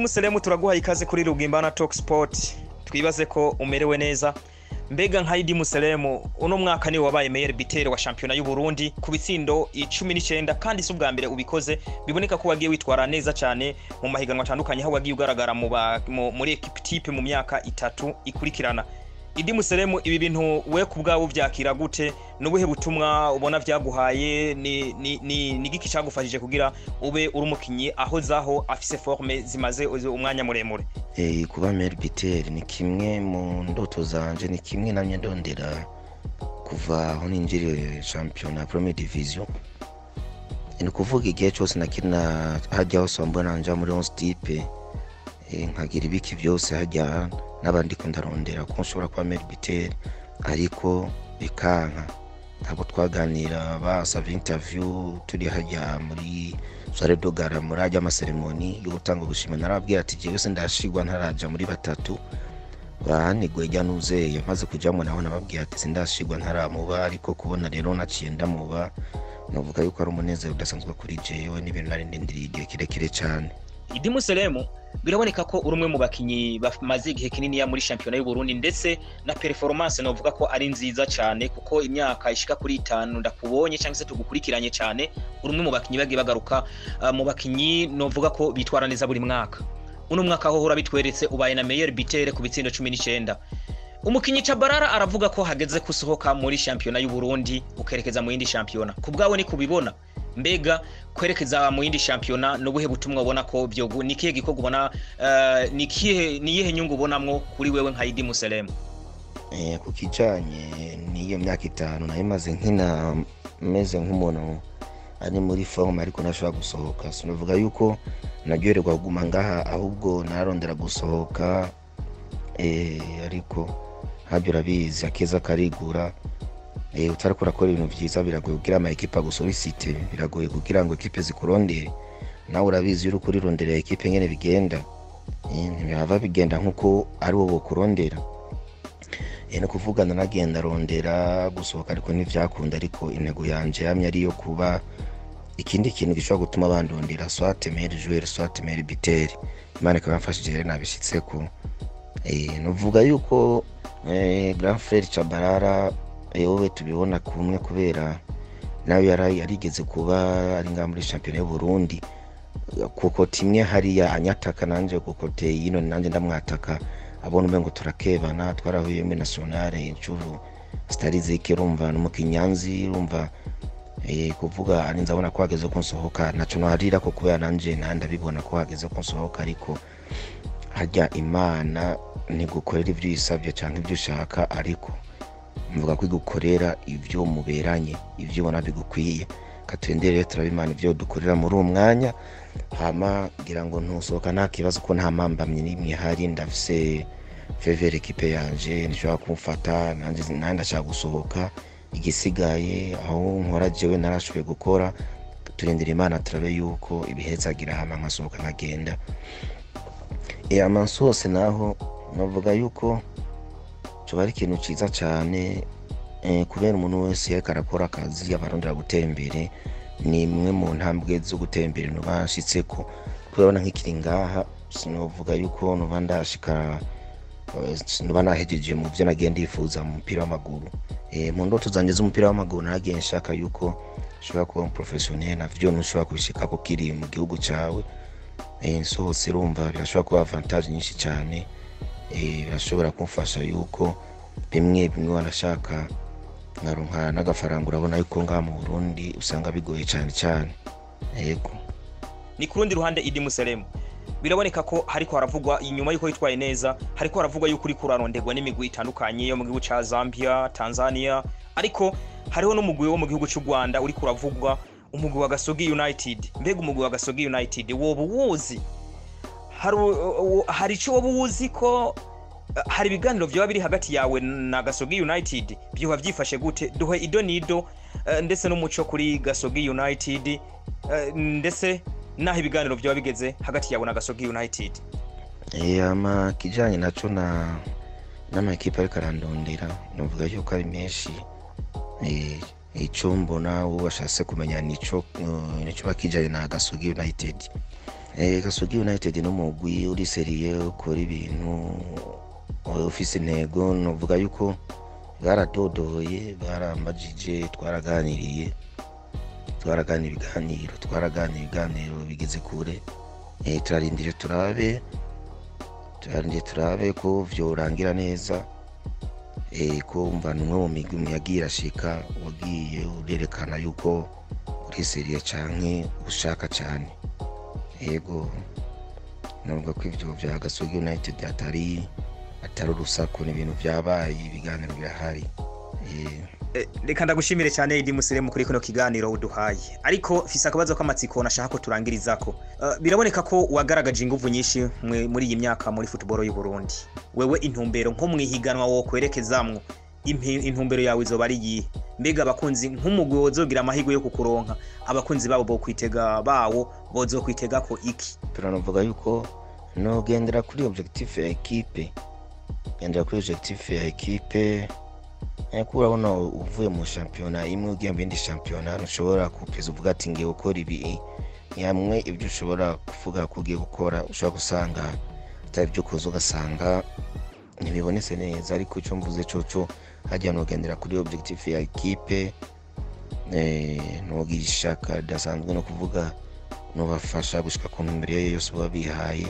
Muselemu, turaguhaye ikaze kuri Rugimbana Talk Sport. Twibaze ko umerewe neza. Mbega nka Idi Muselemu, uno mwaka niwe wabaye meilleur buteur wa championnat y'u Burundi ku bitsindo 19, kandi si ubwa mbere ubikoze. Biboneka ko wagiye witwara neza cyane mu mahiganwa atandukanye, aho wagiye ugaragara muri équipe type mu myaka 3 ikurikirana. Idi Muselemu, ibi bintu we ku bwawe uvyakira gute? Nubuhe butumwa ubona vyaguhaye? Ni giki cyagufashije kugira ube uri umukinyi aho zaho afise forme zimaze umwanya muremure? Kuba meilleur buteur ni kimwe mu ndoto zanje, ni kimwe namye ndondera kuva aho ninjiriye championnat première division. Ni ukuvuga igihe cyose nakina hajya hose mbona nja muri 11 type, nkagira ibiki byose hajya n'abandi ko ndarondera ko nshobora kuba meilleur buteur, ariko bikanka. Ntabwo twaganira, basavye interview turi hajya muri soirée de gala, muri ajya ama cérémonie yo gutanga ubushimwe, narababwira ati jewe sindashigwa ntaraja muri batatu banigwe jya nuzeye. Maze kujamwo naho nababwiye ati sindashigwa ntaramuba. Ariko kubona rero naciye ndamuba, novuga yuko ari umunezero udasanzwe kuri jewe, n'ibintu nari ndindiriye igihe kirekire cyane. Idi Muselemu, biraboneka ko uri umwe mu bakinyi bamaze igihe kininiya muri championnat y'u Burundi, ndetse na performance novuga ko ari nziza cyane, kuko imyaka ishika kuri 5 ndakubonye cyangwa se tugukurikiranye cyane, uri umwe mu bakinyi bagiye bagaruka, mu bakinyi novuga ko bitwara neza buri mwaka. Uno mwaka ho hora bitweretse, ubaye na meilleur buteur ku bitsindo 19. Umukinyi Chabarara aravuga ko hageze kusohoka muri championnat y'u Burundi ukerekeza mu yindi championnat. Ku bwawe ni kubibona? Mbega kwerekeza mu yindi championnat, nubuhe butumwa ubona ko byo ni kihe gikorwa ubona, ni kihe, ni iyihe nyungu ubonamwo kuri wewe nka Idi Muselemu? Ku kijanye n'iyo myaka 5 nayo maze nkina meze nk'umuntu ari muri forme ariko ntashobora gusohoka, sinavuga yuko naryoherwa kuguma ngaha, ahubwo narondera gusohoka. Ariko habyo urabizi, akeza karigura. Utariko urakora ibintu vyiza biragoye kugira ama équipe agu sollicite, biragoye kugira ngo équipe zikurondere. Nawe urabizi, iyo uriko urirondera équipe nyene bigenda, ntibihava bigenda nkuko ari wowe bokurondera. No kuvuga naragenda rondera gusohoka ariko ntivyakunda. Ariko intego yanje yamye ari iyo kuba ikindi kintu gishobora gutuma bandondera, soit meilleur joueur, soit meilleur buteur. Imana ikaba yamfashije rero nabishitseko. Novuga yuko grand frère Chabarara, wowe tubibona kumwe, kubera nawe yarigeze kuba ari ngaha muri championnat y'u Burundi, kuko timwe hariya anyataka, nanje ku côté yino nanje ndamwataka, abona umengo turakebana. Twarahuye muri nationale inshuro zitari zike, urumva n'umukinyanzi, urumva kuvuga ari nzabona ko hageze ko nsohoka, naco noharira ko kubera nanje ndabibona ko hageze ko nsohoka. Ariko harya Imana ntigukorera ivyo uyisavye canke ivyo ushaka, ariko mvuga ko igukorera ivyo muberanye, ivyo ubona bigukwiye. Katwendere rero turabe Imana ivyo dukorera muri uwo mwanya. Hama ngira ngo ntusohoka nta kibazo, ko nta mpambamyi n'imwe ihari. Ndafise feu vert, équipe yanje ntishobora kumfata, nanje nanje ndashaka gusohoka. Igisigaye aho nkora jewe narashoboye gukora, turindira Imana turabe yuko ibihezagira, hama nkasohoka nkagenda. Amansi hose naho navuga yuko coba ari ikintu ciza cane, kubera umuntu wese yariko arakora akazi aba arondera gutera imbere. Ni imwe mu ntambwe zo gutera imbere noba nshitseko, kubera urabona nk'ikiri ngaha sinovuga yuko noba ndashika, noba nahejeje mu vyo nagiye ndifuza mu mupira w'amaguru. Mu ndoto zanje z'umupira w'amaguru naragiye nshaka yuko nshobora kuba umu professionnel, navyo ntushobora kubishikako kiri mu gihugu cawe. Nsohotse urumva birashobora kuba avantage nyinshi cane, birashobora kumfasha yuko bimwe bimwe wanashaka nkaronka n'agafaranga. Urabona yuko ngaha mu Burundi usanga bigoye cane cane, yego. Ni ku rundi ruhande, Idi Muselemu, biraboneka ko hariko haravugwa, inyuma yuko yitwaye neza, hariko haravugwa yuko uriko uraronderwa n'imigwi itandukanye yo mu gihugu ca Zambia, Tanzania, ariko hariho n'umugwi wo mu gihugu c'u Rwanda uriko uravugwa, umugwi wa Gasogi United. Mbega umugwi wa Gasogi United woba uwuzi? Hari ico woba uwuzi ko hari ibiganiro vyoba biri hagati yawe na Gasogi United? Vyoba vyifashe gute? Duhe ido nido, ndetse n'umuco kuri Gasogi United, ndetse naho ibiganiro vyoba bigeze hagati yawe na Gasogi United. Ama kijanye naco na n'amakipe ariko arandondera, novuga yuko ari menshi. Ico mbona uwo bashatse kumenya nico, nico bakijanye na Gasogi United. Gasogi United n'umugwi uri sérieux, ukora ibintu ufise intego. Novuga yuko baradodoye, barambajije, twaraganiriye, twaraganira ibiganiro bigeze kure. Turarindiriye turabe, turarindiriye turabe ko vyorangira neza. Ko umva ni umwe mu migwi yagiye irashika, wagiye urerekana yuko uri sérieux canke ushaka cane. Yego, navuga ko ivyo vya Gasogi United atari urusaku, ni ibintu vyabaye, ibiganiro birahari. Reka ndagushimire cyane, Idi Museremu, kuri kino kiganiro uduhaye, ariko mfise akabazo k'amatsiko nashaka ko turangirizako. Biraboneka ko wagaragaje inguvu nyinshi muri iyi myaka muri football y'u Burundi. Wewe intumbero nko mwihiganwa wo kwerekezamwo, intumbero yawe izoba ari iyihe? Mbega abakunzi, nk'umugwi wozogira amahirwe yo kukuronka, abakunzi babo bo kwitega bawo bozokwitega ko iki? Turanavuga yuko nogendera kuri objectif ya équipe, gendera kuri objectif ya équipe. Ariko urabona, uvuye mu shampiyona imwe ugiye mu yindi shampiyona, ntushobora kupeza uvuga ati ngiye gukora ibi. Ni hamwe ibyo ushobora kuvuga ko ugiye gukora ushobora gusanga atari ibyo ukoze, ugasanga ntibibonetse neza. Ariko icyo mvuze coco, hajya nogendera kuri objectif ya équipe, nogira ishaka ridasanzwe, no kuvuga nobafasha gushika ku ntumbero iyo yose baba bihaye.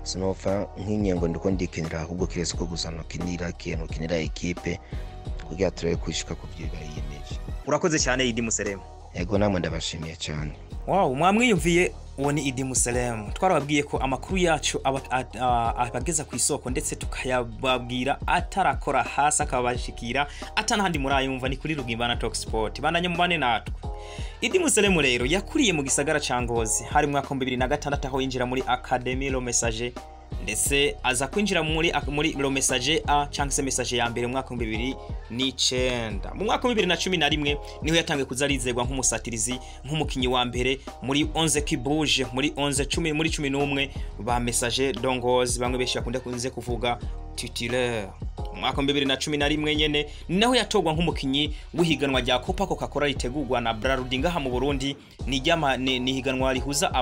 Sinopfa nk'inyengo ndiko ndikinira, ahubwo kiretse ko gusa nokinira kintu kinira équipe kugira turabe kwishika ku byo biyemeje. Urakoze cyane, Idi Museremu. Yego, namwe ndabashimiye cyane. Wow, mwamwiyumviye, uwo ni Idi Muselemu. Twarababwiye ko amakuru yacu abageza ku isoko, ndetse tukayababwira atarakora hasi, akabashikira atanahandi murayumva. Ni kuri Rugimbana Talk Sport, bandanye mubane natwe. Idi Muselemu rero yakuriye mu gisagara ca Ngozi. Hari mu mwaka wa 2006 aho yinjira muri Académie Le Messager, ndetse aza kwinjira muri Le Messager A cyangwa se Messager ya mbere mu mwaka wa 2009. Mu mwaka wa 2011 niho yatangiye kuza arizegwa nk'umusatirizi, nk'umukinyi wa mbere muri 11 qui bouge, muri 11 10 muri 11 ba Messager de Ngozi, bamwe benshi bakunda kunze kuvuga titulaire. Mu mwaka wa 2011 nyene naho yatogwa nk'umukinyi w'ihiganwa rya Copa Coca-Cola ritegurwa na Brarudi ngaha mu Burundi. Ni higanwa rihuza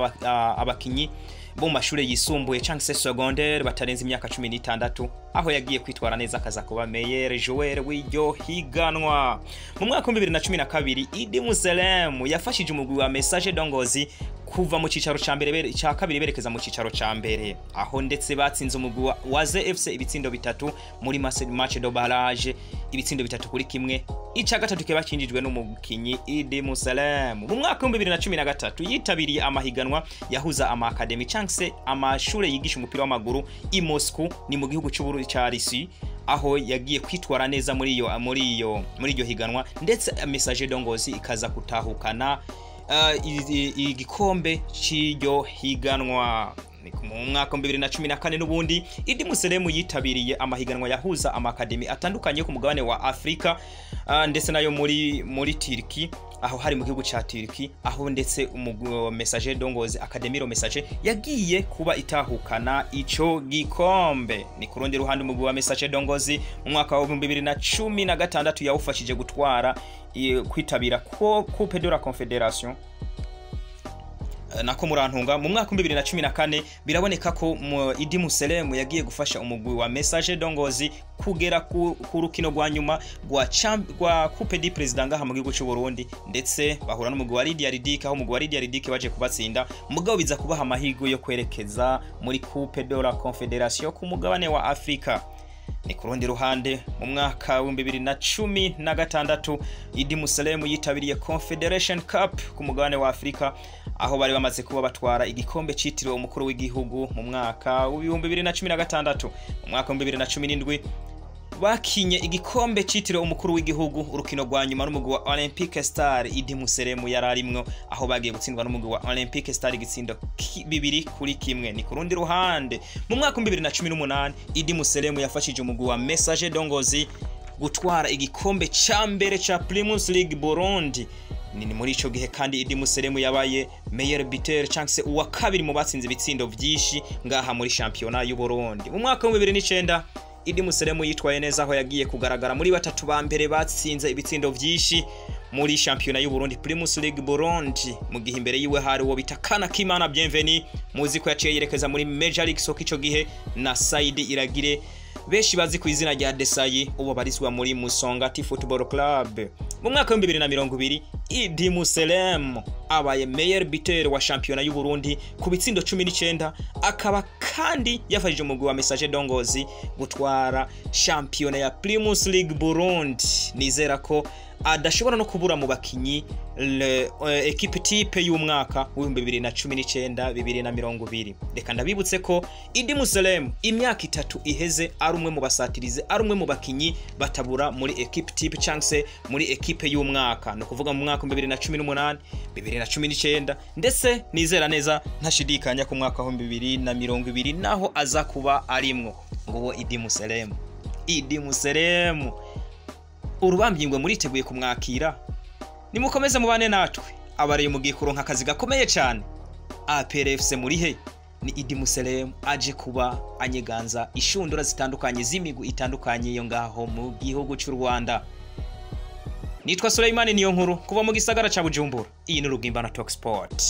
abakinyi bo mu mashure yisumbuye cyangwa se secondaire batarenze imyaka 16, aho yagiye kwitwara neza akaza kuba meilleur joueur w'iryo higanwa. Mu mwaka wa 2012 Idi Muselemu yafashije umugwi wa Messager de Ngozi kuva mu cicaro ca mbere ca kabiri berekeza mu cicaro ca mbere, aho ndetse batsinze umugwi wa Waze FC ibitsindo 3 muri match de barrage, ibitsindo 3-1, ica gatatu kiba kinjijwe n'umukinyi Idi Muselemu. Mu mwaka wa 2013 yitabiriye amahiganwa yahuza ama academy cyangwa se amashure yigisha umupira w'amaguru i Moscow, ni mu gihugu cy'Uburu ca Russie, aho yagiye kwitwara neza muri iryo higanwa, ndetse Messager de Ngozi ikaza kutahukana igikombe c'iryo higanwa. Ni mu mwaka wa 2014 n'ubundi Idi Muselemu yitabiriye amahiganwa yahuza ama academy atandukanye ku mugabane wa Afrika, ndetse nayo muri Turkey, aho hari mu gihugu ca Turkey, aho ndetse umugwi Messager de Ngozi, Académie Messager, yagiye kuba itahukana ico gikombe. Ni ku rundi ruhande, umugwi wa Messager de Ngozi mu mwaka wa 2016 yawufashije gutwara kwitabira ko Coupe de la Confédération. Nako murantunga, mu mwaka wa 2014 biraboneka ko Idi Muselemu yagiye gufasha umugwi wa Messager de Ngozi kugera ku rukino rwa nyuma rwa Coupe du Président ngaha mu gihugu cy'u Burundi, ndetse bahura n'umugwi wa Lydia Ludic, aho umugwi wa Lydia Ludic baje kubatsinda, mugabo biza kubaha amahirwe yo kwerekeza muri Coupe de la Confédération ku mugabane wa Afrika. Ni ku rundi ruhande, mu mwaka wa 2016 Idi Muselemu yitabiriye Confederation Cup ku mugabane wa Afrika, aho bari bamaze kuba batwara igikombe citiriwe umukuru w'igihugu mu mwaka wa 2016. Mu mwaka wa 2017 bakinye igikombe citiriwe umukuru w'igihugu, urukino rwa nyuma n'umugwi wa Olympique Star. Idi Museremu yararimwo, aho bagiye gutsindwa n'umugwi wa Olympique Star igitsindo 2-1. Ni ku rundi ruhande, mu mwaka wa 2018 Idi Museremu yafashije umugwi wa Messager de Ngozi gutwara igikombe ca mbere ca Primus League Burundi. Ni muri ico gihe kandi Idi Museremu yabaye meilleur buteur cyangwa se uwa kabiri mu batsinze ibitsindo vyinshi ngaha muri championnat y'u Burundi. Mu mwaka wa 2009 Idi Museremu yitwaye neza, aho yagiye kugaragara muri batatu ba mbere batsinze ibitsindo vyinshi. muri shampiyona y'u Burundi, Primus League Burundi, mu gihe imbere yiwe hari uwo bita Kana Kimana Bienveni, muzi ko yaciye yerekeza muri Major League Soccer ico gihe, na Saidi Iragire benshi bazi ku izina rya Desayi, ubu barizwa muri Musongati Football Club. Mu mwaka wa 2020 Idi Muselem abaye meilleur buteur wa shampiyona y'u Burundi ku bitsindo 19, akaba kandi yafashije umugwi wa Messager Dongozi gutwara shampiyona ya Primus League Burundi. Nizera ko adashobora no kubura mu bakinyi equipe type y'umwaka w'ibihumbi 2019 2020. Reka ndabibutse ko Idi Muselem imyaka 3 iheze ari umwe mu basatirize, ari umwe mu bakinyi batabura muri equipe type cyangwa se muri equipe y'umwaka, no kuvuga mu mwaka 2018 2019, ndetse nizera neza ntashidikanya ku mwaka wa 2020 naho aza kuba arimwo. Nguwo Idi Muselem. Idi Muselem urubambyingwe muriteguye kumwakira? Nimukomeze mubane natwe. Abareye mugiye kuronka akazi gakomeye cyane. APR FC muri he? Ni Idi Muselem aje kuba anyeganza ishundura zitandukanye z'imigwi itandukanye yo ngaho mu gihugu cy'u Rwanda. Nitwa Suleimani Niyonkuru kuva mu gisagara ca Bujumbura. Iyi ni Rugimbana Talk Sport.